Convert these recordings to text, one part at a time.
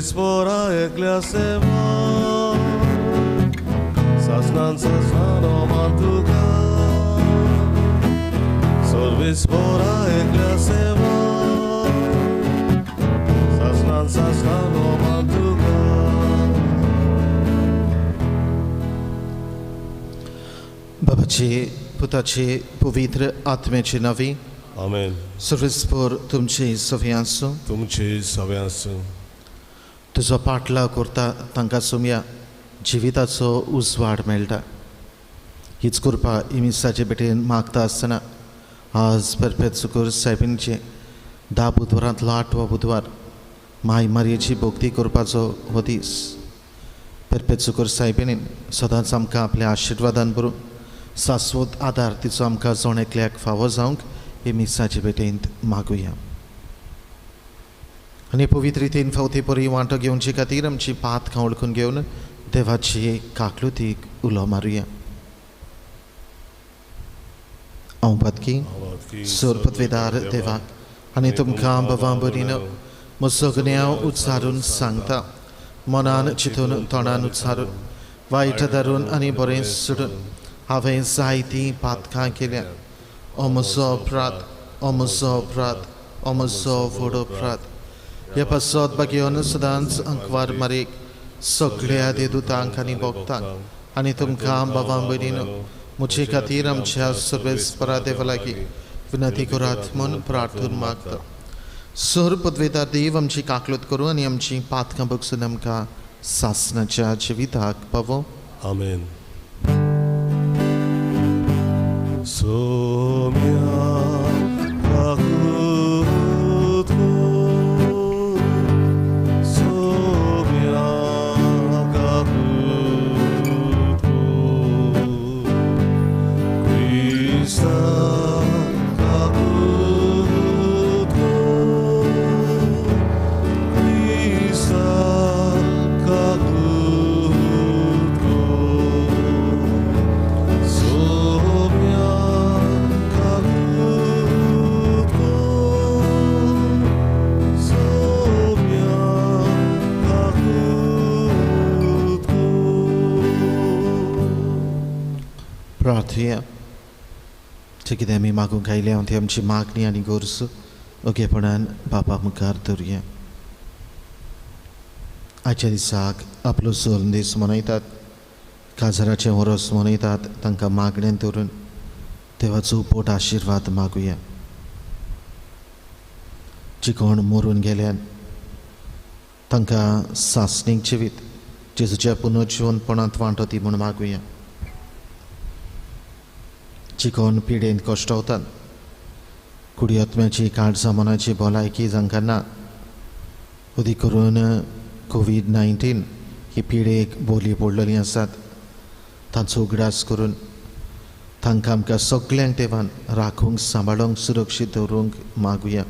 सोर्विस्पोरा एकल्या सेवा सासनान सासनान ओमान तुका सोर्विस्पोरा एकल्या सेवा सासनान सासनान ओमान तुका. बाबाचे पुताचे पवित्र आत्म्याचे नांवी आमेन. सर्वेस्पोर तुमचे सवे आसूं. तुमचे सवे आसूं. तुजो पाटलाव करता तांकां सुमया जिविताचो उजवाड मेळटा. हीच कृपा इमिसाचे भेटेन मागता आसतना आज परपेत सुकूर सायबीणचे 10 बुधवारांतलो 8वो बुधवार माय मारयेची भक्ती करपाचो हो दीस. परपेत सुकूर सायबिणीन सदांच आमकां आपल्या आशिर्वादान भरून शाश्वत आदार तिचो आमकां जण एकल्याक फावो जावंक हे मिसाचे भेटेंत मागुया. आनी पवित्र रितीन फावती परी वांटो घेवचे खातीर आमची पातकां वळखून घेवन देवाची काकलुतीक उलो मारुया. हांव पातकी सोरपतवेदार देवाक आनी तुमकां बाबा भयणीन म्हजो गुन्यांव उच्चारून सांगता, मनान चिंतून तोंडान उच्चारून वायट धरून आनी बरें सोडून हांवें जायतीं पातकां केल्या. ओ म्हजो अपराध, ओ म्हजो अपराध, ओ म्हजो व्हड अपराध. ह्या पासत बागेवन सदांच अंकवार मारीक सगळ्या देदुतांक आनी भक्तांक आनी तुमकां बाबा भयणीन म्हजे खातीर आमच्या सर्वेस्परा देवा लागीं विनंती करात म्हूण प्रार्थून मागता. सर पदवेदार देव आमची काकलूत करूं आनी आमची पातकां बगसून आमकां सासणाच्या जिविताक पावो. आमेन. सोम्या काकूत कर, सोम्या काकूत कर, क्रिस्ता काकूत कर, क्रिस्ता काकूत कर, सोम्या काकूत कर, सोम्या काकूत कर. प्रार्थुया. जें कितें आमी मागूंक आयल्या ती आमची मागणी आनी गरज ओगेपणान बापा मुखार दवरुया. आयच्या दिसाक आपलो जल्म दीस मनयतात, काजाराचें वरस मनयतात, तांकां मागणें दवरून देवाचो पोट आशिर्वाद मागुया. जी कोण मरून गेल्यान तांकां सासणीक जिवीत जेजूच्या पुनर्जिवनपणांत वांटो दी म्हूण मागुया. जी कोण पिडेन कश्टवतात, कुडी आत्म्याची काळजा मनाची भलायकी जांकां ना, अदीक करून कोवीड-19 ही पिडेक बोली पडलेली आसात, तांचो उगडास करून तांकां आमकां सगल्यांक देवान राखूंक सांबाळूंक सुरक्षीत दवरूंक मागुया.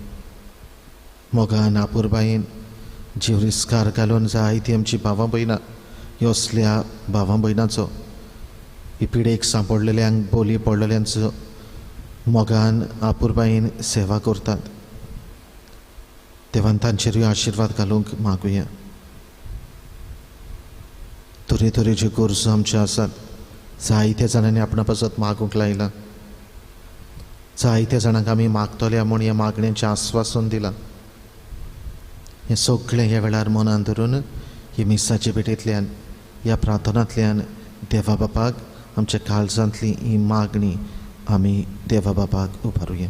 मोगान आपुरबायेन जीव रिस्कार घालून जायती आमची भावां भयणां ह्यो असल्या भावां भयणांचो ही पिडेक सांपडलेल्यांक बोली पडलेल्यांचो मोगान आपुरबायेन सेवा करतात, देवान तांचेरूय आशिर्वाद घालूंक मागुया. तरेतरेच्यो गरजो आमच्यो आसात, जायत्या जाणांनी आपणा पासत मागूंक लायलां, जायत्या जाणांक आमी मागतले म्हूण ह्या मागण्यांचें आस्वासन दिलां. हें सगळें ह्या वेळार मनान धरून ही मिसाचे भेटेंतल्यान ह्या प्रार्थनांतल्यान देवा बापाक आमच्या काळजांतली ही मागणी आमी देवा बापाक उबारुया.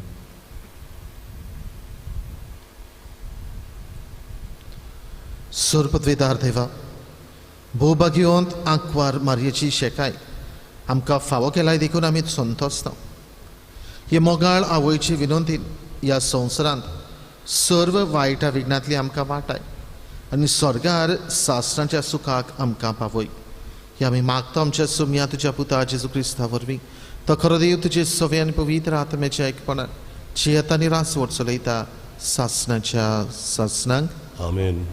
सोरपतवेदार देवा, भोवभाग्यवंत आंकवार मारयेची शेकाय आमकां फावो केलाय देखून आमी संतोसता. हे मोगाळ आवयची विनंतीन ह्या संवसारांत सर्व वायटा विघ्नांतली आमकां वाटाय आनी स्वर्गार सासणाच्या सुखाक आमकां पावय. हे आमी मागता आमच्या सुमया तुज्या पुता जेजू क्रिस्ता वरवीं. तो खरो देव तुजे सवे आनी पवित्र आत्म्याच्या एकपणान जियेता आनी रासवट चलयता सासणाच्या सासणांक. आमेन.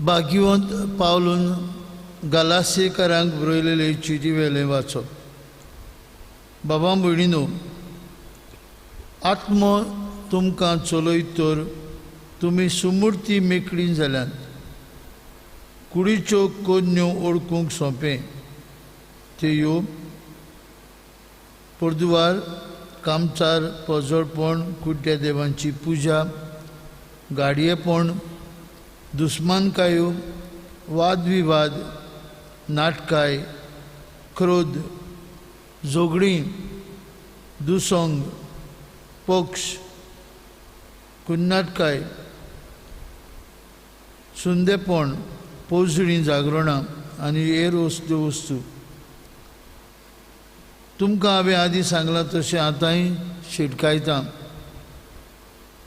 भाग्यवंत पावलून गालासीकरांक बरयलेले चिटी वेलें वाचप. बाबा भयणीनो, आत्मो तुमकां चलयत तर तुमी सुमूर्ती मेकळी जाल्यात. कुडीच्यो कोन्यो ओळखूंक सोंपें त्यो परदुवार, कामचार, पजळपण, कुड्ड्या देवांची पुजा, गाडयेपण, दुस्मानकायो, वादविवाद, नाटकाय, क्रोध, झगडीं, दुसंग, पक्ष, कुन्नाटकाय, सुंदेपण, पोजडी जागरणां आनी हेर वस्तू वस्तू. तुमकां हांवें आदीं सांगलां तशें आतांय शिटकायता.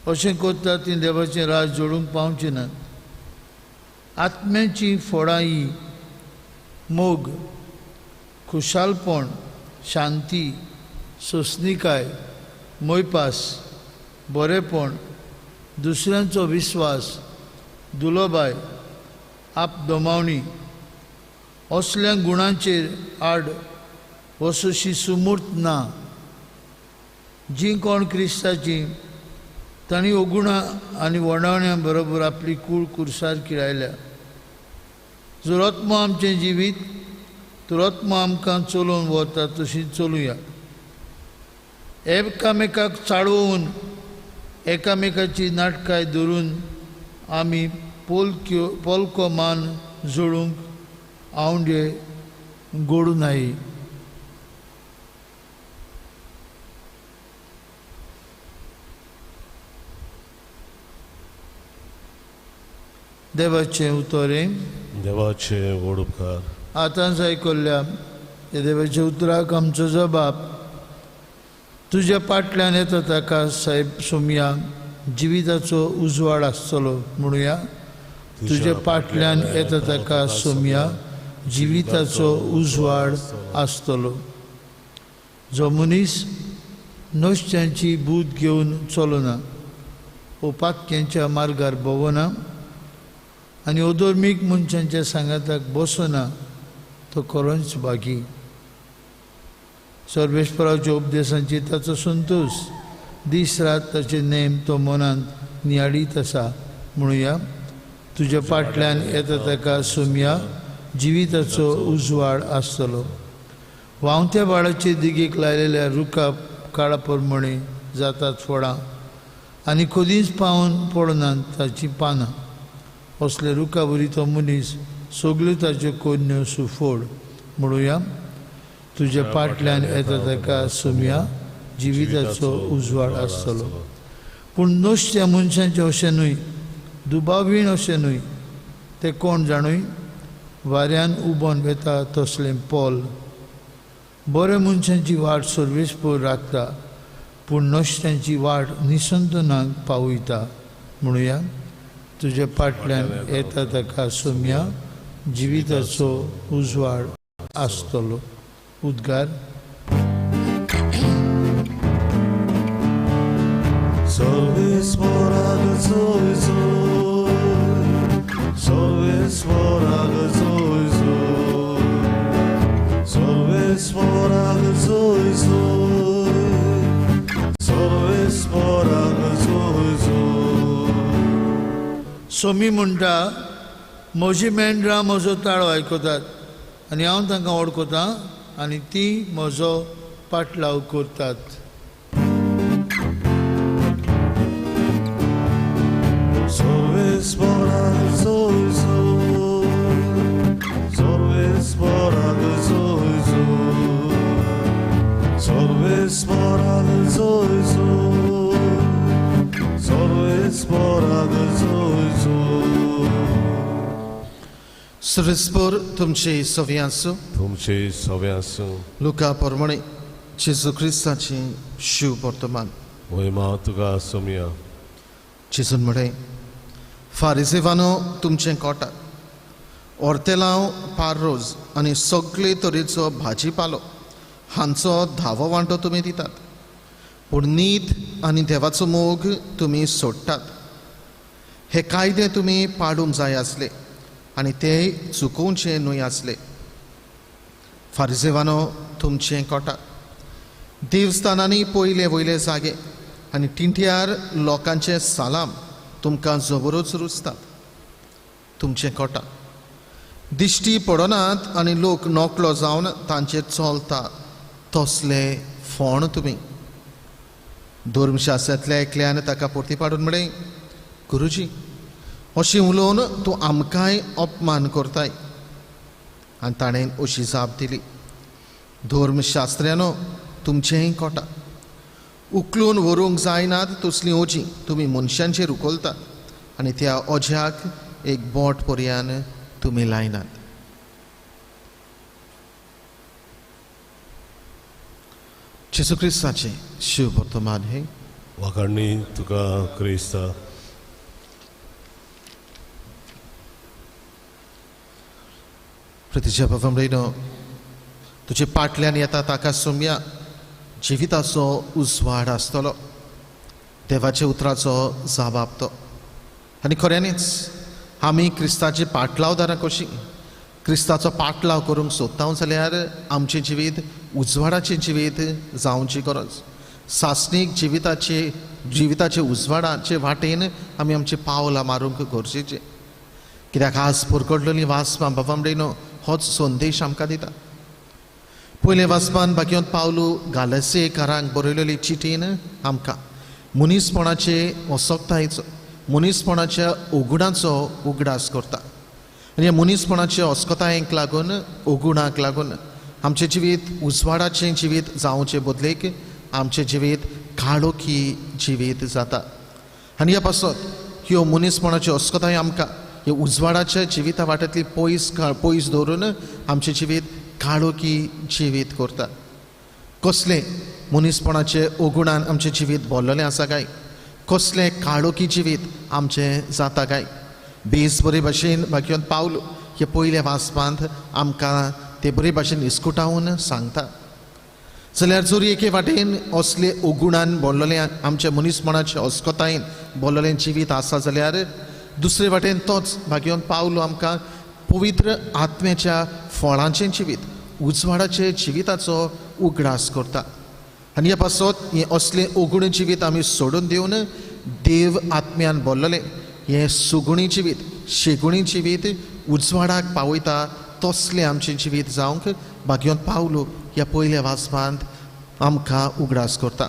अशें करता ती देवाचें राज जोडूंक पावचें नात. आत्म्याची फळां ही मोग, खुशालपण, शांती, सोंसणीकाय, मोयपास, बरेपण, दुसऱ्यांचो विस्वास, दुलोबाय, आपदमावणी. असल्या गुणांचेर आड वसोशी सुमूर्त ना. जीं कोण क्रिस्ताची तांणी अगुणां आनी वणावण्या बरोबर आपली कूळ कुर्सार किरायल्या. जर आत्मो आमचें जिवीत तर आत्मो आमकां चलोवन वता तशी चलुया. एकामेकाक चाळोवन, एकामेकाची नाटकाय धरून आमी पोलक्यो पोलको मान जोडूंक आवंडे गोडू नाय. देवाचें उतरें. देवाचे व्हड उपकार. आतांच आयकल्ल्या ह्या देवाच्या उतराक आमचो जबाब. तुज्या पाटल्यान येता ताका साहेब सोमया जिविताचो उजवाड आसतलो म्हणुया. तुज्या पाटल्यान येता ताका सोमया जिविताचो उजवाड आसतलो. जो मनीस नश्ट्यांची बूद घेवन चलना, पातक्यांच्या मार्गार भोंवना आनी अधर्मीक मनशांच्या सांगाताक बसना, तो खरोच भागी. सर्वेस्पराच्या उपदेशांची ताचो संतोश, दीस रात ताचे नेम तो मनांत नियाळीत आसा म्हणुया. तुज्या पाटल्यान येता ताका सोमया जिविताचो उजवाड आसतलो. व्हांवत्या बाळाचे दिगेक लायलेल्या रुखा काळा प्रमाणे जातात फळां आनी कदींच पावून पडनात ताचीं पानां. असले रुखा वरी तो मनीस सगल्यो ताच्यो कोन्यो सुफोड म्हणुया. तुज्या पाटल्यान येता ताका सोमया जिविताचो उजवाड आसतलो. पूण नुस्त्या मनशांचें अशें न्हय, दुबावीण अशें न्हय. ते कोण जाणूय वाऱ्यान उबोन वेता तसलें पोल. बऱ्या मनशांची वाट सर्वेस्पर राखता, पूण नश्ट्यांची वाट निसंतनाक पावयता म्हणुया. तुज्या पाटल्यान येता ताका सोमया जिविताचो उजवाड आसतलो. उद्गार. सर्वेस्पराक जोय जोय, सर्वेस्पराक जोय जोय, सर्वेस्पराक जोय जोय, सर्वेस्पराक जोय जोय. सोमी म्हणटा, म्हजी मेंढरां म्हजो ताळो आयकतात आनी हांव तांकां वळखतां आनी ती म्हजो पाटलाव करतात. सर्वेस्पराक जोय जोय, सर्वेस्पराक जोय जोय, सर्वेस्पराक जोय जोय, सर्वेस्पराक जोय जोय. सर्वेस्पर तुमचे सवी आसूं. तुमचे सवे आसूं. लुका प्रमाणे जेजू क्रिस्ताची शिव वर्तमान. वयमा तुका सोमया. जेजून म्हळें, फारिजेवानो तुमचें कोटात ओर्तेलांव, पाररोज आनी सगळे तरेचो भाजी पालो हांचो धावो वांटो तुमी दितात, पूण नीत आनी देवाचो मोग तुमी सोडटात. हे कायदे तुमी पाडूंक जाय आसले आनी तेय चुकोवचे न्हय आसले. फारिजेवानो, तुमचें कोटा देवस्थानांनी पयले वयले जागे आनी टिंट्यार लोकांचे सालाम तुमकां जबरोच रुचतात. तुमचें कोटा दिश्टी पडनात आनी लोक नकळो जावन तांचेर चलता तसले फोण तुमी. धर्मशास्त्रांतल्या एकल्यान ताका परती पाडून म्हळें, गुरुजी, अशें उलोवन तूं आमकांय अपमान करताय. आनी ताणें अशी जाप दिली, धर्मशास्त्र्यानो, तुमचेंय कोटा उखलून व्हरूंक जायनात तसलीं ओजीं तुमी मनशांचेर उखलतात आनी त्या ओज्याक एक बोट पर्यान तुमी लायनात. जेजू क्रिस्ताचें शिव वर्तमान हें. वाखाणणी तुका क्रिस्ता. प्रतिज्ञा बाबा, तुजे पाटल्यान येता ताका सोमया जिविताचो उजवाड आसतलो, देवाच्या उतराचो जाबाब तो. आनी खऱ्यांनीच आमी क्रिस्ताचे पाटलावदारां कशीं क्रिस्ताचो पाटलाव करूंक सोदता जाल्यार आमचें जिवीत उजवाडाचें जिवीत जावची गरज. सासणीक जिविताचे उजवाडाचे वाटेन आमी आमचीं पावलां मारूंक गरजेचें. कित्याक आज परकडलेली वाचपां बाबा म्हणिनो होच संदेश आमकां दिता. पयलें वाचपान बाकियोंत पावलू गालसेकारांक बरयलेली चिटीन आमकां मनीसपणाचे असक्तायेचो, मनीसपणाच्या उगुणाचो उगडास करता. आनी ह्या मनीसपणाच्या अस्कतायेक लागून, उगुणाक लागून आमचें जिवीत उजवाडाचें जिवीत जावचे बदलेक आमचें जिवीत काळोखी जिवीत जाता. आनी ह्या पासत ह्यो मनीसपणाच्यो अस्कताय आमकां ह्या उजवाडाच्या जिविता वाटेंतली पयस दवरून आमचें जिवीत काळोखी जिवीत करता. कसलें मनीसपणाचे अगुणान आमचें जिवीत भरलेलें आसा काय, कसलें काळोखी जिवीत आमचें जाता काय, बेस बरे भाशेन बाकियोन पावल हे पयल्या वाचपांत आमकां ते बरे भाशेन इस्कुटावन सांगता. जाल्यार जर एके वाटेन असले अगुणान भरलेलें आमच्या मनीसपणाचे अस्कतायेन भरलेलें जिवीत आसा जाल्यार दुसरे वाटेन तोच भाग्योन पावलो आमकां पवित्र आत्म्याच्या फळांचें जिवीत, उजवाडाचे जिविताचो उगडास करता. आनी ह्या पासत हें असलें अगुण जिवीत आमी सोडून दिवन देव आत्म्यान भरलेलें हें सुगुणी जिवीत, शेगुणी जिवीत उजवाडाक पावयता तसलें आमचें जिवीत जावंक भाग्योन पावलो ह्या पयल्या वाचपांत आमकां उगडास करता.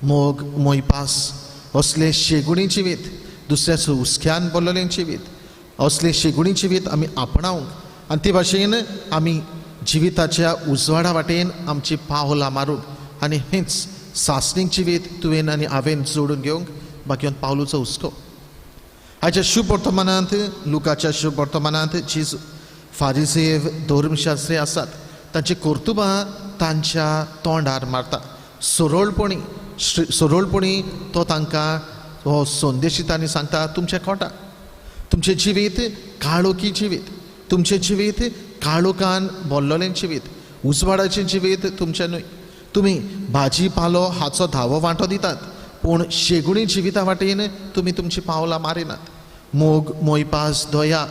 मोग, मोयपास असलें शेगुणी जिवीत, दुसऱ्याचो हुस्क्यान भरलेलें जिवीत, असलें शेगुणी जिवीत आमी आपणावंक आनी ते भाशेन आमी जिविताच्या उजवाडा वाटेन आमची पावलां मारूंक आनी हेंच सासणीक जिवीत तुवें आनी हांवें जोडून घेवंक बाकी पावलूचो हुस्को. आयच्या शुभ वर्तमानांत, लुकाच्या शुभ वर्तमानांत जी फारिसेव धर्मशास्त्री आसात तांची कर्तुबां तांच्या तोंडार मारता. सरळपणी तो तांकां हो संदेश दिता आनी सांगता, तुमचें कोटा, तुमचें जिवीत काळोखी जिवीत, तुमचें जिवीत काळोखान भरलेलें जिवीत, उजवाडाचें जिवीत तुमचें न्हय. तुमी भाजी पालो हाचो धावो वांटो दितात पूण शेगुणी जिविता वाटेन तुमी तुमची पावलां मारिनात. मोग, मोयपास, दया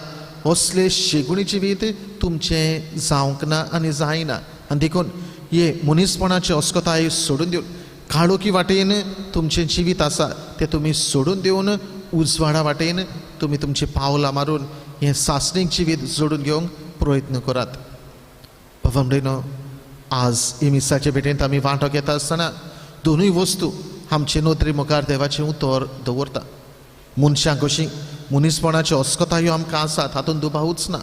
असले शेगुणी जिवीत तुमचें जावंक ना आनी जायना. आनी देखून हे मनीसपणाची अस्कताय सोडून दिवन काळोखी वाटेन तुमचें जिवीत आसा तें तुमी सोडून दिवन उजवाडा वाटेन तुमी तुमची पावलां मारून हें सासणीक जिवीत जोडून घेवंक प्रयत्न करात. बाबा म्हणिनो, आज हे मिसाचे भेटेंत आमी वांटो घेता आसतना दोनूय वस्तू आमचे नदरे मुखार देवाचें उतर दवरता. मनशां कशीं मनीसपणाच्यो अस्कतायो आमकां आसात हातूंत दुबावूच ना.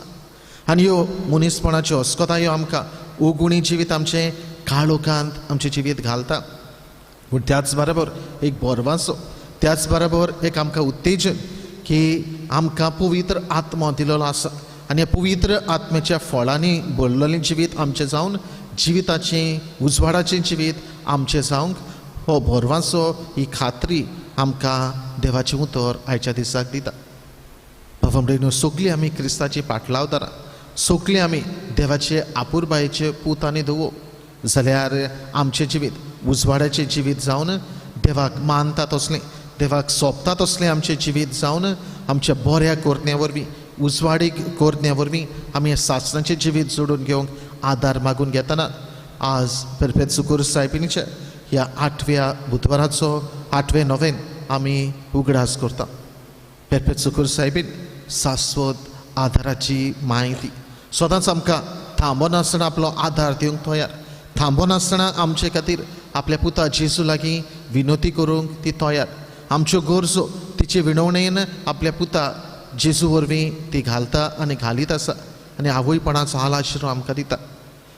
आनी ह्यो मनीसपणाच्यो अस्कतायो आमकां ओगुणी जिवीत आमचें काळोखांत आमचें जिवीत घालता. पूण त्याच बरोबर एक बोरवासो, त्याच बरोबर एक आमकां उत्तेजन की आमकां पवित्र आत्मो दिलेलो आसा आनी ह्या पवित्र आत्म्याच्या फळांनी भरलेलें जिवीत आमचें जावन जिविताचें उजवाडाचें जिवीत आमचें जावंक हो भरवासो, ही खात्री आमकां देवाचें उतर आयच्या दिसाक दिता. बाबा म्हणून सगळीं आमी क्रिस्ताची पाटलावदारां, सगळीं आमी देवाचे आपुरबायेचे पूत आनी धुवो जाल्यार आमचें जिवीत उजवाडाचें जिवीत जावन देवाक मानता तसलें, देवाक सोंपता तसलें आमचें जिवीत जावन आमच्या बऱ्या करण्या वरवीं, उजवाडीक कोरण्या वरवीं आमी सासणाचें जिवीत जोडून घेवंक आदार मागून घेतना आज पेरपेत सुकूर सायबिणीच्या ह्या आठव्या बुधवाराचो आठवें नोवेन आमी उगडास करता. पेरपेत सुकूर सायबीण शाश्वत आदाराची म्हायती सदांच आमकां थांबनासतना आपलो आदार दिवंक तयार, थांबनासतना आमचे खातीर आपल्या पुता जेजू लागीं विनोती करूंक ती तयार, आमच्यो गरजो तिचे विणवणेन आपल्या पुता जेजू वरवीं ती घालता आनी घालीत आसा आनी आवयपणाचो हाल आशिरो आमकां दिता.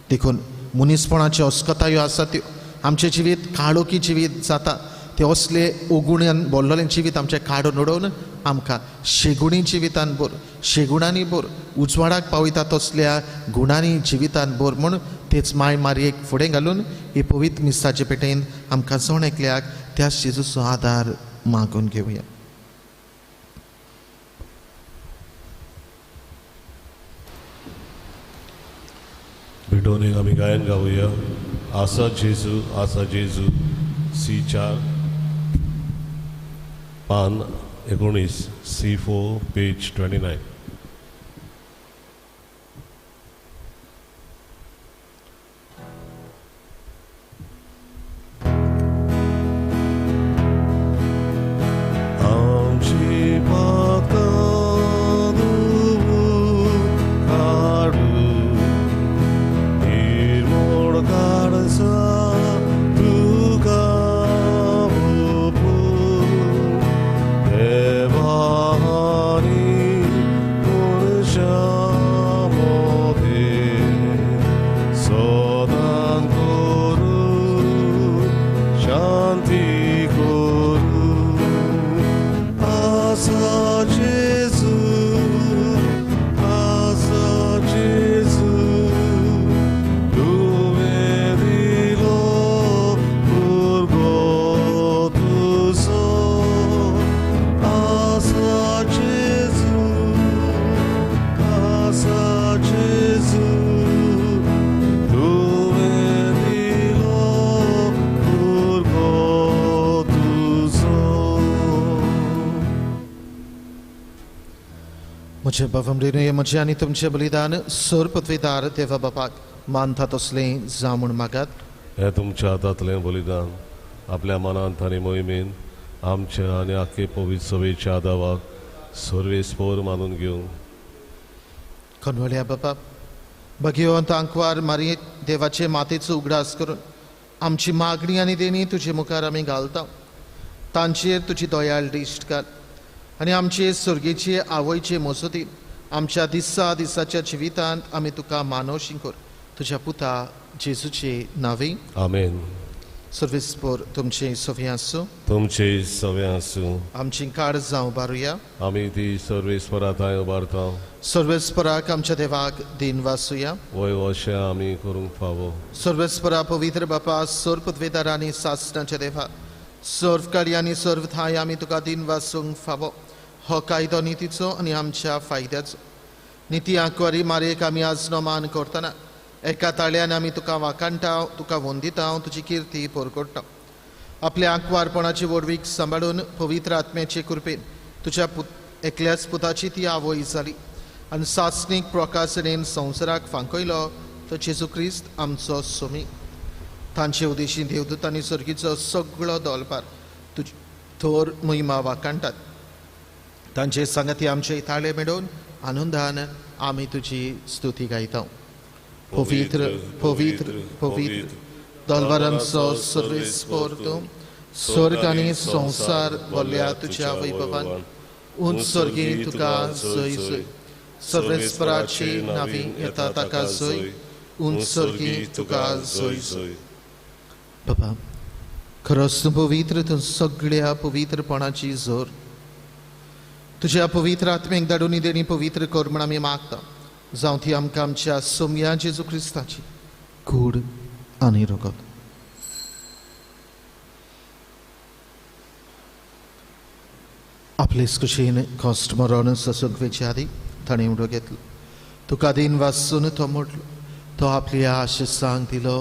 देखून मनीसपणाच्यो अस्कतायो आसा त्यो आमचें जिवीत काळोखी जिवीत जाता, ते असले ओगुण्यान बोल्लोलें जिवीत आमचें काडून उडोवन आमकां शेगुणी जिवितान भर, शेगुणांनी भर, उजवाडाक पावयता तसल्या गुणांनी जिवितान भर म्हूण तेच माय मारयेक फुडें घालून ही पवित्र मिसाचे पेटेन आमकां जण एकल्याक त्या जेजूचो आदार मागून घेवया. भेटोवन एक आमी गायन गावया. आसा जेजू आसा जेजू, सी 4 पान 19, C4 page 29. आमची पातकां धुवून काडू, निर्मोळ काडसा तुका ओपून, देवानी मनशा मोदें सदां करूं शांती करूं. आसा जेजू आसा जेजू, तुवें दिलो भुरगो तुजो. आसा जेजू आसा जेजू, तुवें दिलो भुरगो तुजो. म्हजे बाबा म्हजें आनी तुमचें बलिदान सर पृथ्वीदार देवा बापाक मानता तसलें जावं म्हूण मागात. हें तुमच्या हातांतलें बलिदान आपल्या मनांत आनी मोहिमेन आमच्या आनी आख्खे पवित्र सभेच्या आदावाक सर्वेस्पोर मानून घेवंक. खनवल्या बापा, भगवंत आंकवार मारयेत देवाचे मातेचो उगडास करून आमची मागणी आनी देणी तुजे मुखार आमी घालता. तांचेर तुजी दयाळ दिश्ट घाल आनी आमचे सर्गेचे आवयचे मजतीन आमच्या दिसा दिसाच्या जिवितांत आमी तुका मानवशी कर, तुज्या पुता जेजूचे नांवे. आमेन. सर्वेस्पोर तुमचे सवे आसूं. तुमचे सवे आसूं. आमची काळ जावं बारुया. आमी ती सर्वेस्परा थंय उबारता. सर्वेस्पराक आमच्या देवाक दिन वासुया. वय अशें आमी करूंक फावो. सर्वेस्परा पवित्र बापा, सर्व पदवेदार आनी सासणाच्या देवा, सर्व काळी आनी सर्व थाय आमी तुका दिन वासूंक फावो. हो कायदो नितीचो आनी आमच्या फायद्याचो. निती आंकवारी मारयेक आमी आज नमान करतना एका ताळ्यान आमी तुका वाखाणटा, तुका वंदिता, तुजी किर्ती परगट्टा. आपल्या आंकवारपणाची व्हडवीक सांबाळून पवित्र आत्म्याचे कृपेन तुज्या एकल्याच पुताची ती आवय जाली आनी सासणीक प्रकाशनेन संवसाराक फांकयलो तो जेजू क्रिस्त आमचो सोमी. तांचे उदेशी देवदूतांनी सर्गीचो सगळो दोलपार तुजी थोर महिमा वाखाणटात. तांचे सांगाती आमचे ताळे मेळोवन आनंदान आमी तुजी स्तुती गायता. पवित्र पवित्र पवित्र दलवारांचो सर्वेस्पोर तूं, स्वर्ग आनी संवसार भरल्या तुज्या वैभवान. उंच स्वर्गी तुका जय जय. सर्वेस्पराची नावी येता ताका जय. उंच स्वर्गी तुका जय जय. बाबा, खरोच तूं पवित्र, तूं सगळ्या पवित्रपणाची जोर. तुज्या पवित्र आत्मेक धाडून देणी पवित्र कर म्हूण आमी मागता. जावं ती आमकां आमच्या सोमया जेजू क्रिस्ताची कूड आनी रगत. आपलेच कुशीन कश्ट मरण ससूंक वेचे आदी ताणें उडो घेतलो. तुका दिन वासून तो मोडलो, तो आपल्या आशिसांक दिलो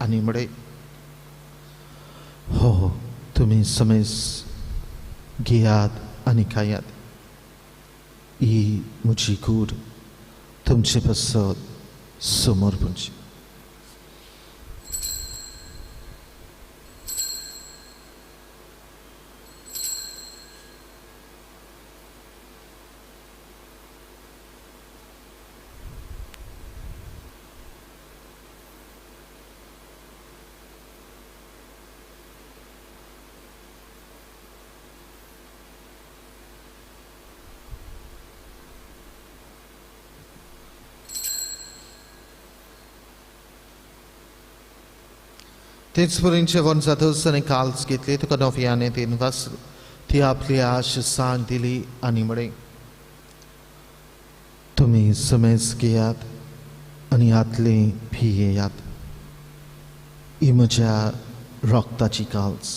आनी म्हळे, हो तुमी समेज घेयात आनी खायात. ही म्हजी कूड तुमचे पासत समर्पणची. तेच परीन जेवण जातच आनी काल्स घेतली तुका नव्याने तीन वाचली ती आपली आश सांग दिली आनी म्हळें, तुमी समेज घेयात आनी हातले पियेयात. ही म्हज्या रक्ताची काल्स,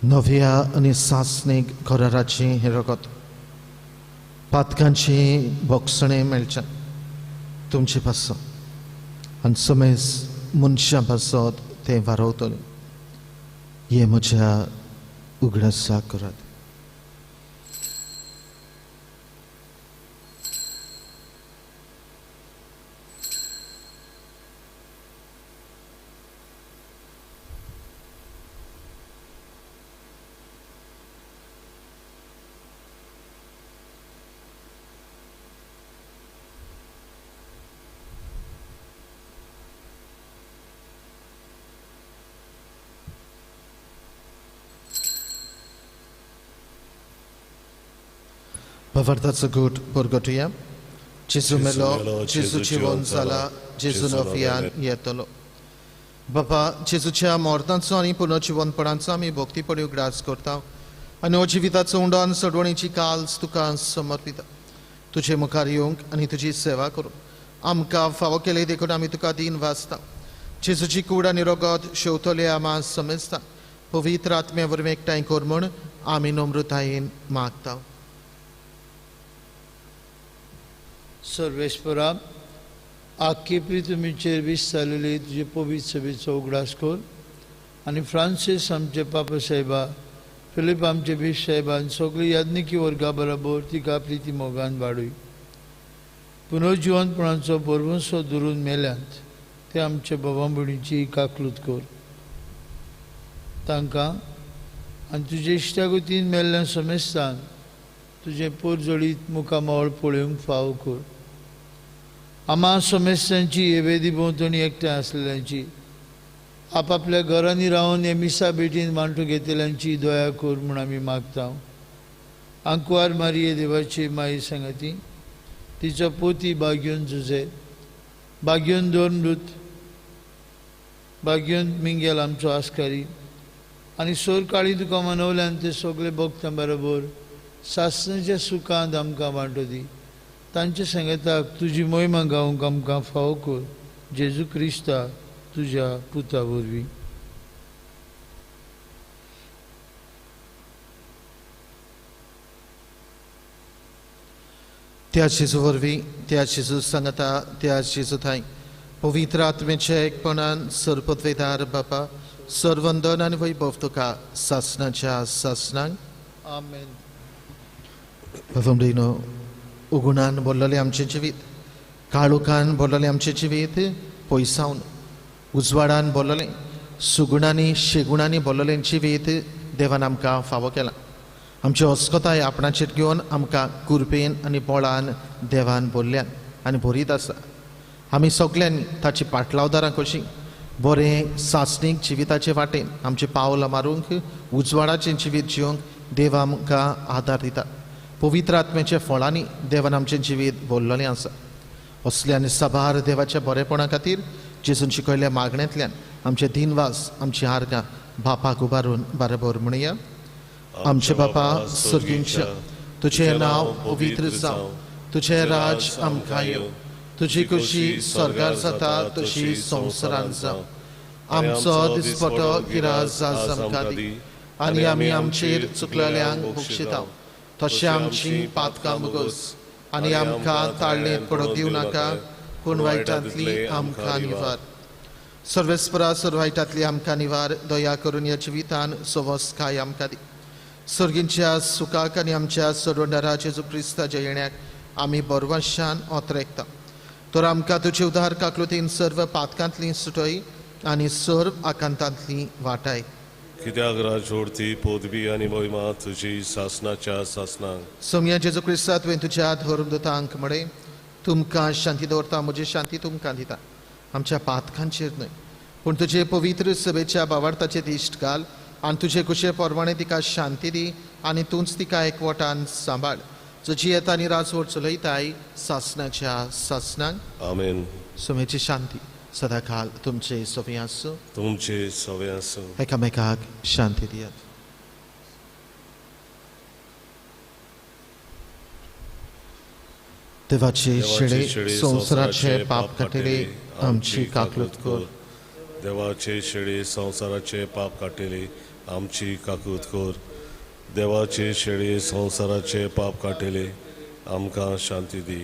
नव्या आनी सासणीक कराराचें हें रगत, पातकांचें भोगसणें मेळचें तुमचे पासत आनी समेज मनशां पासत तें वारवतलें. हें म्हज्या उगडासाक करात. भावार्थाचो घोट परगटुया. जेजू मेलो, जेजू जिवन जाला, जेजू नव्यान येतलो. बाबा, जेजूच्या मरणाचो आनी पुनर्जिवनपणाचो आमी भक्तीपणी उगडास करता आनी हो जिविताचो उंडो आनी सडवणीची काल्स तुका समर्पिता. तुजे मुखार येवंक आनी तुजी सेवा करूंक आमकां फावो केले देखून आमी तुका दीन वाचता. जेजूची कूड आनी रगत शेवतले आमा समजता. पवित्र आत्म्या वरवीं एकठांय कर म्हूण आमी नम्रतायेन मागता. सर्वेस्परा, आख्खी पृथ्वीचेर वीस जालेली तुजे पवित्र सभेचो उगडास कर आनी फ्रांसीस आमचे पापा साहेबा, फिलीप आमचे बीश साहेबा आनी सगळी याज्ञिकी वर्गा बरोबर तिका प्रिती मोगान वाडूय. पुनर्जिवनपणाचो भरवंसो धरून मेल्यांत ते आमचे बाबा भयणीची काकलूत कर. तांकां आनी तुजे इश्टागतीन मेल्ल्या समेस्तान तुजें पोरजळीत मुखामळ पळोवंक फावो कर. आमा समेस्तांची हे वेदी भोंवतणी एकठांय आसलेल्यांची, आपापल्या घरांनी रावन हे मिसा भेटीन मांडून घेतल्यांची दया कर म्हूण आमी मागता. आंकवार मारिये देवाची माई सांगाती, तिचो पोती बाग्योन जुजे, बाग्योन दोन मृत, बाग्योन मिंगेल आमचो आस्कारी आनी सोर काळी तुका मनवल्यान ते सगळे भक्तां बरोबर सासणाच्या सुखांत आमकां वांटो दी. तांच्या सांगताक तुजी मोहिमा गावंक आमकां फावो कर. जेजू क्रिस्ता तुज्या पुता वरवीं. त्या जेजू वरवीं, त्या जेजू सांगता, त्या जेजू थांय पवित्र आत्म्याच्या एकपणान सर्वपदवेदार बापा, सर्वंदन आनी वैभव तुका सासणाच्या सासणांक. आमेन. बाबांनो, उगुणान भरलेलें आमचें जिवीत, काळोखान भरलेलें आमचें जिवीत पयसावन, उजवाडान भरलेलें, सुगुणांनी शेगुणांनी भरलेलें जिवीत देवान आमकां फावो केलां. आमची अस्कताय आपणाचेर घेवन आमकां कुरपेन आनी बळान देवान भरल्यान आनी भरीत आसा. आमी सगल्यांनी ताची पाटलावदारां कशीं बरें सासणीक जिविताचे वाटेन आमचें पावलां मारूंक, उजवाडाचें जिवीत जिवंक देव आमकां आदार दिता. पवित्र आत्म्याच्या फळांनी देवान आमचें जिवीत भरलेलें आसा. असल्या आनी साबार देवाच्या बरेपणा खातीर जेजून शिकयल्ल्या मागण्यांतल्यान आमचे दिनवास, आमची आर्गां बापाक उबारून बरोबर म्हणया. आमचे बापा सर्गींच्या, तुजें नांव पवित्र जावं, तुजें राज आमकां येवं, तुजी खुशी स्वर्गार जाता तशी संवसारांत जावं. आमचो दिसपटो गिराज आज आमकां दी आनी आमी आमचेर चुकलेल्यांक बक्षिता तशें आमची पातकां मुगोस आनी आमकां ताळणेंत पडोवंक दिवं नाका, पूण वायटांतली आमकां निवार. सर्वेस्परा, सर्व वायटांतली आमकां निवार. दया करून ह्या जिवितान सवसकाय आमकां दी. सर्गींच्या सुखाक आनी आमच्या सोडवणारा जेजू क्रिस्ताच्या येण्याक आमी बरवशान ओतरेकता. तर आमकां तुजे उदार काकलुतीन सर्व पातकांतली सुटय आनी सर्व आकांतांतली वाटाय. कित्याक राजोडती पदवी आनी मोहिमा तुजी सासनाच्या सासनाक. सोमया जेजू क्रिस्ता तुवें तुज्या धर्मदूतांक म्हळें, तुमकां शांती दवरता, म्हजी शांती तुमकां दिता. आमच्या पातकांचेर न्हय पूण तुजे पवित्र सभेच्या बावार्थाचे दिश्ट घाल आनी तुजे कुशे परवाणे तिका शांती दी आनी तूंच तिका एकवटान सांबाळ, जो जियेता आनी राजवट चलयताय सासनाच्या सासनाक. आमेन. सोम्याची शांती सदांकाल तुमचे सवे आसूं. तुमचे सवे आसूं. एकामेकाक शांती दियात. देवाचे शेळे संवसाराचे पाप काडटले आमची काकलूत कर. देवाचे शेळे संवसाराचे पाप काडटले आमची काकूत कर. देवाचे शेळे संवसाराचे पाप काडटले आमकां शांती दी.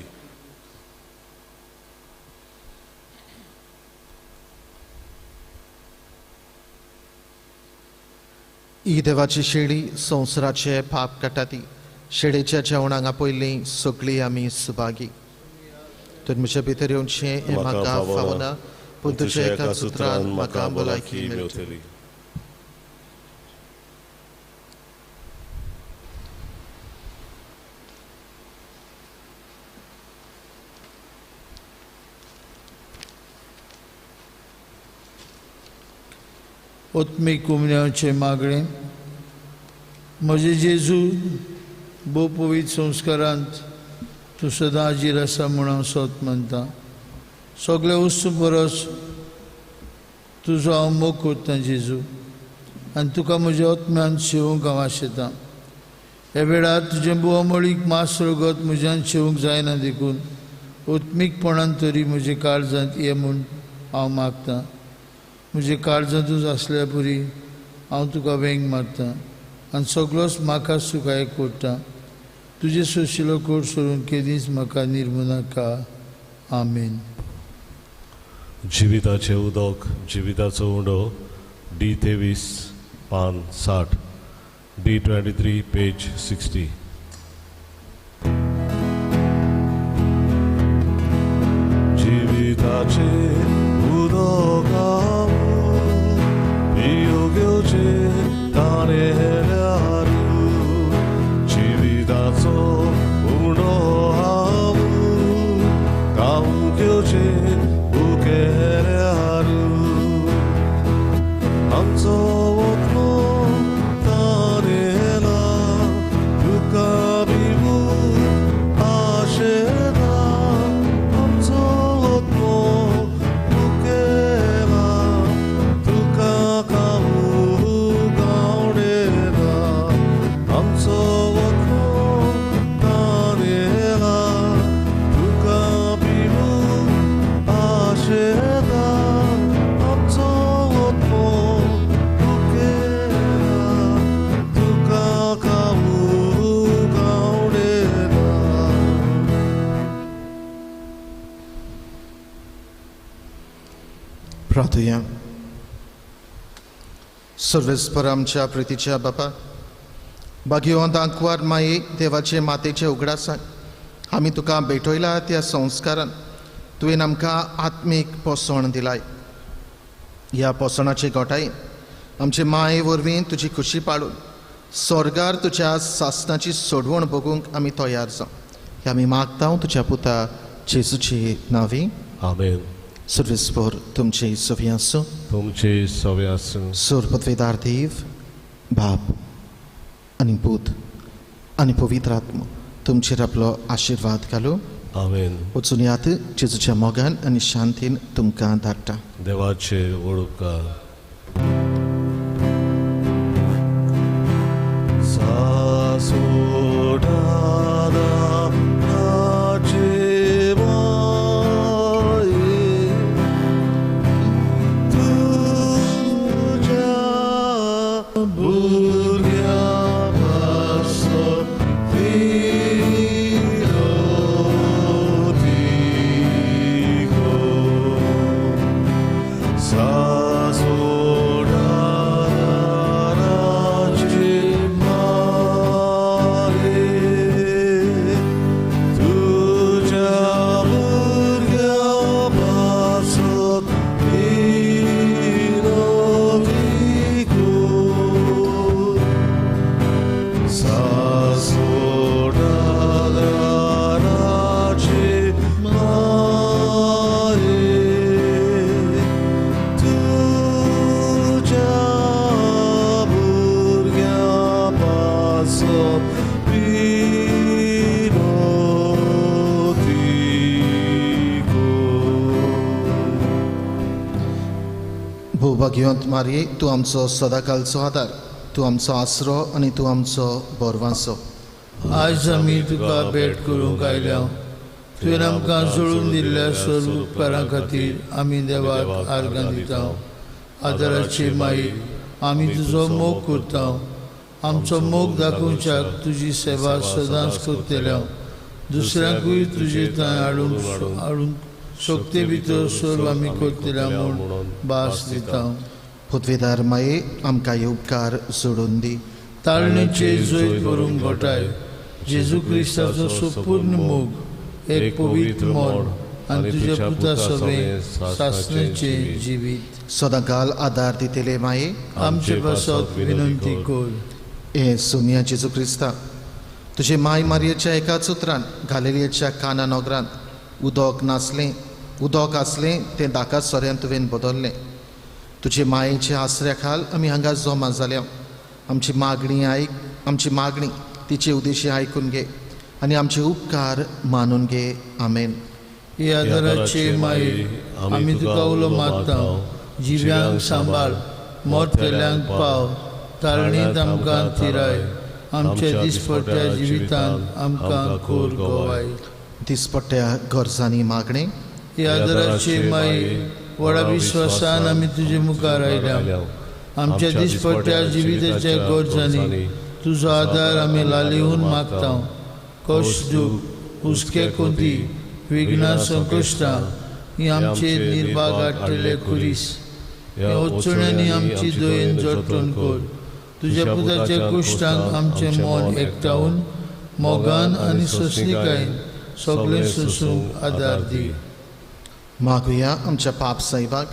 ही देवाची शेळी संवसाराचे पाप काडटा ती शेळेच्या जेवणाक आपयल्ली सगळी आमी सुभागी. तर म्हज्या भितर येवचें हें म्हाका फावना, पूण तुज्या एका सुत्रान म्हाका भलायकी मेळटली. ओत्मीक कुमन्याचें मागणें. म्हजे जेजू, भोव पवित्र संस्कारांत तूं सदां हाजीर आसा म्हूण हांव सोत मानता. सगळे वस्तू परस तुजो हांव मोग करतां जेजू, आनी तुका म्हज्या आत्म्यान शेवूंक हांव आशेतां. ह्या वेळार तुजें बोवामळीक मास रगत म्हज्यान शेवूंक जायना देखून आत्मीकपणान तरी म्हज्या काळजांत ये म्हूण हांव मागतां. म्हज्या काळजांतूच आसल्या पुरी हांव तुका वेंग मारतां आनी सगळोच म्हाका सुखाय करता. तुजें सोशिलो कोट सोडून केदींच म्हाका निर्मुनाका. आमेन. जिविताचें उदक, जिविताचो उंडो, डी 23 पान 60, डी 23 पेज 60. जिविताचें उदक पिवचें ताणेल्यार, जिविताचो उंडो हांव खावंक घेवचें भुकेल्यार. आमचो वतलो ताणेला तुका पिवूंक आशेता. आमचो वतलो भुकेला तुका खावूंक आवडेला. आमचो वतलो ताणेला तुका पिवूंक आशेता. आमचो वतलो भुकेला तुका खावूंक आवडेला. प्रार्थुया. सर्वेस्पर आमच्या प्रितीच्या बापा, भाग्यवंत आंकवार माये देवाचे मातेचे उगडासान आमी तुका भेटयला त्या संस्कारान तुवें आमकां आत्मीक पोसवण दिलाय. ह्या पोसणाचे गोठायेन आमचे माये वरवीं तुजी खुशी पाळून स्वर्गार तुज्या सासनाची सोडवण भोगूंक आमी तयार जावं हे आमी मागता तुज्या पुता जेजूचे नांवी. आमेन. सर्वेस्पर तुमचे सवी आसूं. तुमचे सवे आसूं. सोर पदवेदार देव बाप आनी पूत आनी पवित्र आत्मो तुमचेर आपलो आशिर्वाद घालूं. आमेन. वचून यात जेजूच्या मोगान आनी शांतीन तुमकां धाडटा. देवाचे वळुपकार. Sa भोवभाग्यवंत मारये, तूं आमचो सदाकालचो आदार, तूं आमचो आसरो आनी तूं आमचो बोरवांसो। आयज आमी तुका भेट करूंक आयल्या। तुवें आमकां जोडून दिल्ल्या सर्व उपकारां खातीर आमी देवाक आर्गां दिता। आदाराची माई, आमी तुजो मोग करता। आमचो मोग दाखोवच्याक तुजी सेवा सदांच करतल्या। दुसऱ्यांकूय तुजे थंय हाडूंक हाडूंक शक्ते भितर सर्व आमी करतल्या म्हूण भास दिता। पृथ्वीदार माये, आमकां हे उपकार जोडून दी। ताळणेचे जैत करूंक घोटाय जेजू क्रिस्ताचो संपूर्ण मोग, एक पवित्र मन आनी तुज्या पुता सवें सासणेचें जिवीत सदांकाल आदार दितले माये, आमचे पासत विनंती कर। हे सोमिया जेजू क्रिस्ता, तुजे माय मारयेच्या एकाच उतरान गालिलेच्या काना नगरांत उदक नासलें, उदक आसलें तें दाका सोऱ्यान तुवें बदल्लें। तुजे मायेच्या आसऱ्या खाल आमी हांगा जमा जाल्या। आमची मागणी आयक, आमची मागणी तिचे उद्देशी आयकून घे आनी आमचे उपकार मानून घे। आमेन। हे आदाराचे माये, आमी तुका उलो मारता। जिव्यांक सांबाळ, मोरतेल्यांक पाव, ताळणींत आमकां थिराय, आमच्या दिसपट्ट्या जिवितांत आमकां कोर गवाय। दिसपट्ट्या गरजांनी मागणें। हे आदाराचे माये, व्हडा विश्वासान आमी तुजे मुखार आयल्या। आमच्या दिसपट्ट्या जिविताच्या गरजांनी तुजो आदार आमी लालिवन मागता। कश्ट, दूख, हुस्के, कोंती, विघ्नां, संकश्टां ही आमचे निर्भाग हाडटले खुरीस। ह्या अडचण्यांनी आमची दयेन जतन कर। तुज्या पुताच्या कुश्टांक आमचें मन एकठावन मोगान आनी सोंसणिकायेन सगळें सोंसूंक आदार दी। मागुया आमच्या पाप साहेबाक,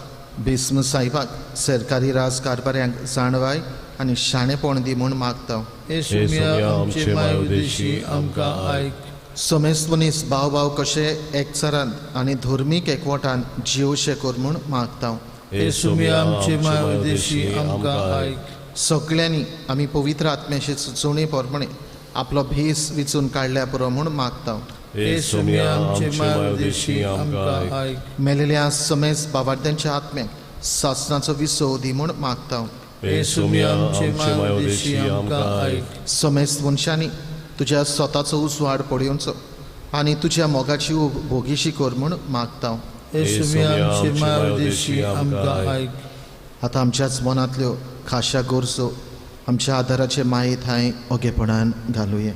भीस्म साहेबाक, सरकारी राज कारभाऱ्यांक जाणवाय आनी शाणेपण दी म्हूण मागता। हे सोम्या, आमचे माय उद्देशी आमकां आयक। समेस्त मनीस भाव भाव कशे एकचारान आनी धर्मीक एकवटान जिवशे कर म्हूण मागता। हे सोम्या, आमचे माय उद्देशी आमकां आयक। सगळ्यांनी आमी पवित्र आत्म्याचे सुचोवणे प्रमाणे आपलो भेस विचून काडल्या पुरो म्हूण मागता। हे सोम्या, आमचे माय उद्देशी आमकां आयक। मेलेल्या समेस्त बाबार्द्यांच्या आत्म्याक सासनाचो विसव दी म्हूण मागता। हे सोम्या, आमचे माय उद्देशी आमकां आयक। समेस्त मनशांनी तुज्या स्वताचो उजवाड पळोवचो आनी तुज्या मोगाची भोगीशी कर म्हूण मागता। हे सोम्या, आमचे माय उद्देशी आमकां आयक। आतां आमच्याच मनांतल्यो खाशा गरजो आमच्या आदाराचे माये थांय ओगेपणान घालुया।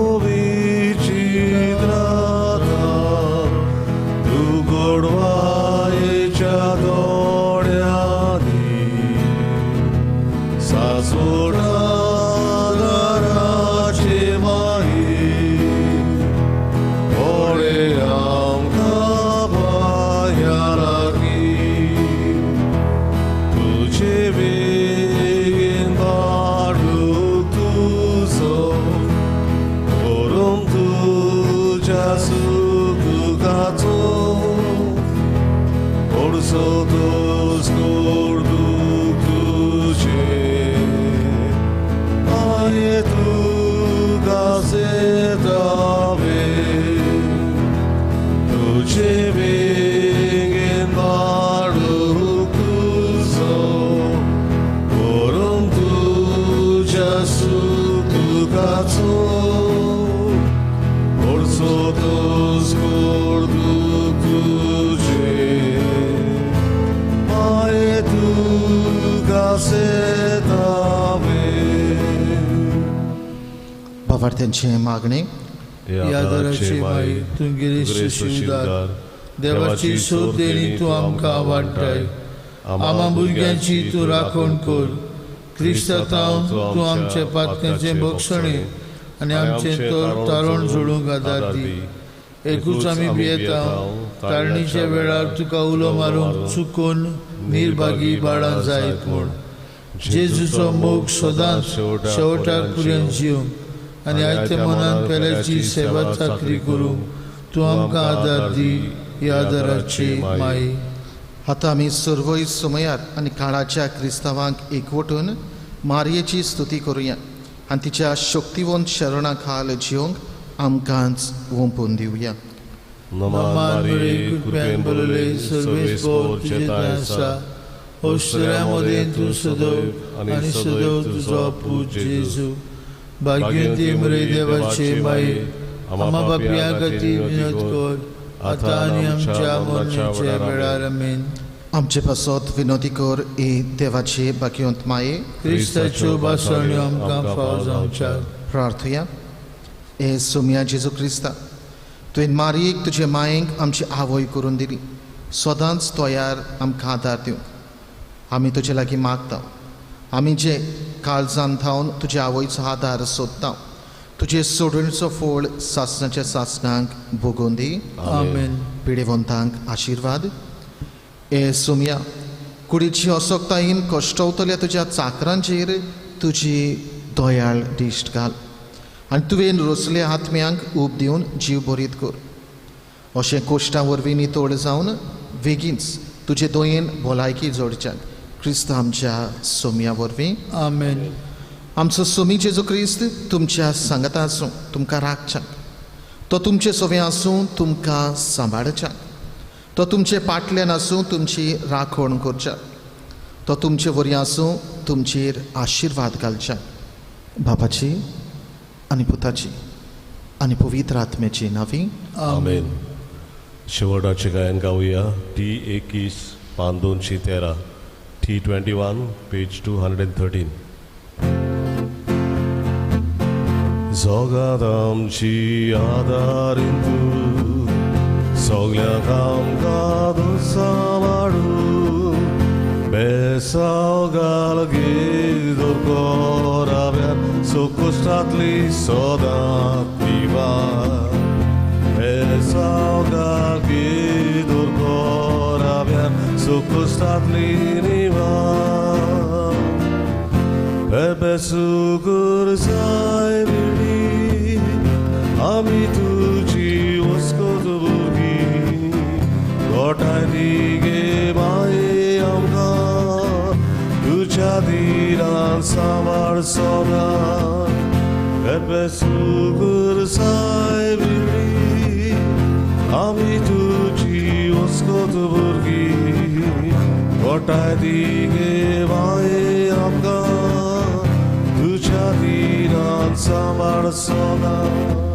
Marie Citrata, tu गोडवायेच्या दोळ्यांनी सासोडा दाराचे माये, ओळे आमकां पांया लागीं, तुजे बेगीन बाळूक तुजो, करूंक तुज्या सुखाचो, Orsotos cordu tuche, aie tu gazetave, tuche bingen baruch tuzo, corum tuja sutucazo, orsotos cordu tuche. बाबार्थ्यांचे मागणे। आदाराचे माई, तूं गिरेस्त शिवदार देवाची सोद देणी तूं आमकां वाडटाय। आमा भुरग्यांची तूं राखण कर। क्रिस्तांव तूं आमच्या पातकांचें बक्षणें आनी आमचें तारण जोडूंक आदार दी। एकूच आमी भियेता ताळणीच्या वेळार तुका उलो मारूंक चुकून निर्भागी बाळां जायत म्हूण। जेजूचो मोग सदांच शेवटाक पर्यंत जिवंक आनी आयत्या मनान पेल्याची सेवा चाकरी करूंक तूं आमकां आदार दी। ह्या आदाराची माई। आतां आमी सर्वय समयार आनी काळाच्या क्रिस्तांवांक एकवटून मारयेची स्तुती करुया आनी तिच्या शक्तिवंत शरणा खाल जिवंक आमकांच वोंपून दिवया. नमान मारिये, कृपेन भरले, सर्वेस्पोर तुजे ठांय आसा, औश्वर्या मदें तूं सदैव आनी सदैव तुजो पूत जेजू. भाग्यवंती मरे देवाचे माये, आम्हा पापयां खातीर विनोद कर, आतां आनी आमच्या मरणाच्या वेळार. आमेन. आमचे पासत विनोदी कर ए देवाचे भाग्यवंत माये, क्रिस्ताच्यो भासण्यो आमकां फाव जावच्या. प्रार्थुया. ए सोम्या जेजू क्रिस्ता, तुवें मारयेक तुजे मायेक आमची आवय करून दिली, सदांच तयार आमकां आदार दिवंक आमी तुजे लागीं मागता. आमी जे काळजान थावन तुजे आवयचो आदार सोदता, तुजे सोडणीचो फोळ सासणाच्या सासणांक भोगोवन दी. आमेन. पिडेवंतांक आशिर्वाद. ए सोम्या, कुडीची असक्तायेन कश्टवतल्या तुज्या चाकरांचेर तुजी दयाळ दिश्ट घाल आनी तुवें रोसल्या आत्म्यांक ऊब दिवन जीव बरीत कर. अशें कोश्टां वरवीं नितळ जावन वेगींच तुजे दयेन भलायकी जोडच्याक क्रिस्त आमच्या सोम्या वरवीं. आमेन. आमचो सोमी जेजू क्रिस्त तुमच्या सांगाता आसूं, तुमकां राखच्याक, तो तुमचे सोवे आसूं, तुमकां सांबाळच्याक, तो तुमचे पाटल्यान आसूं, तुमची राखण करच्याक, तो तुमचे वरी आसूं, तुमचेर आशिर्वाद घालच्याक. बापाची आनी पुताची आनी पवित्र आत्म्याची नांवी. आमेन. शेवटाचें गायन गावया. टी 21 पान 213, T 21 page 213. जगात आमची आदारीन तूं, सगल्यांक आमकां तूं सांबाळून, बेसाव घाल गे दोरकोराव्यार, सुकुश्टांतली सदांच निवार. बेसाव घाल गे दोरकोराव्यार, सुकुश्टांतली निवार. बेबे सुगूर जाय बिडी, आमी तुजी वस्कोत भुरगीं, गोठाय दी गे माये आमकां, तुज्या दिरान सांबाळ सदां. बेबे सुगूर जाय बिडी, आमी तुजी वस्कोत भुरगीं, गोठाय दी गे माये आमकां, तुज्या दिरान सांबाळ सदां.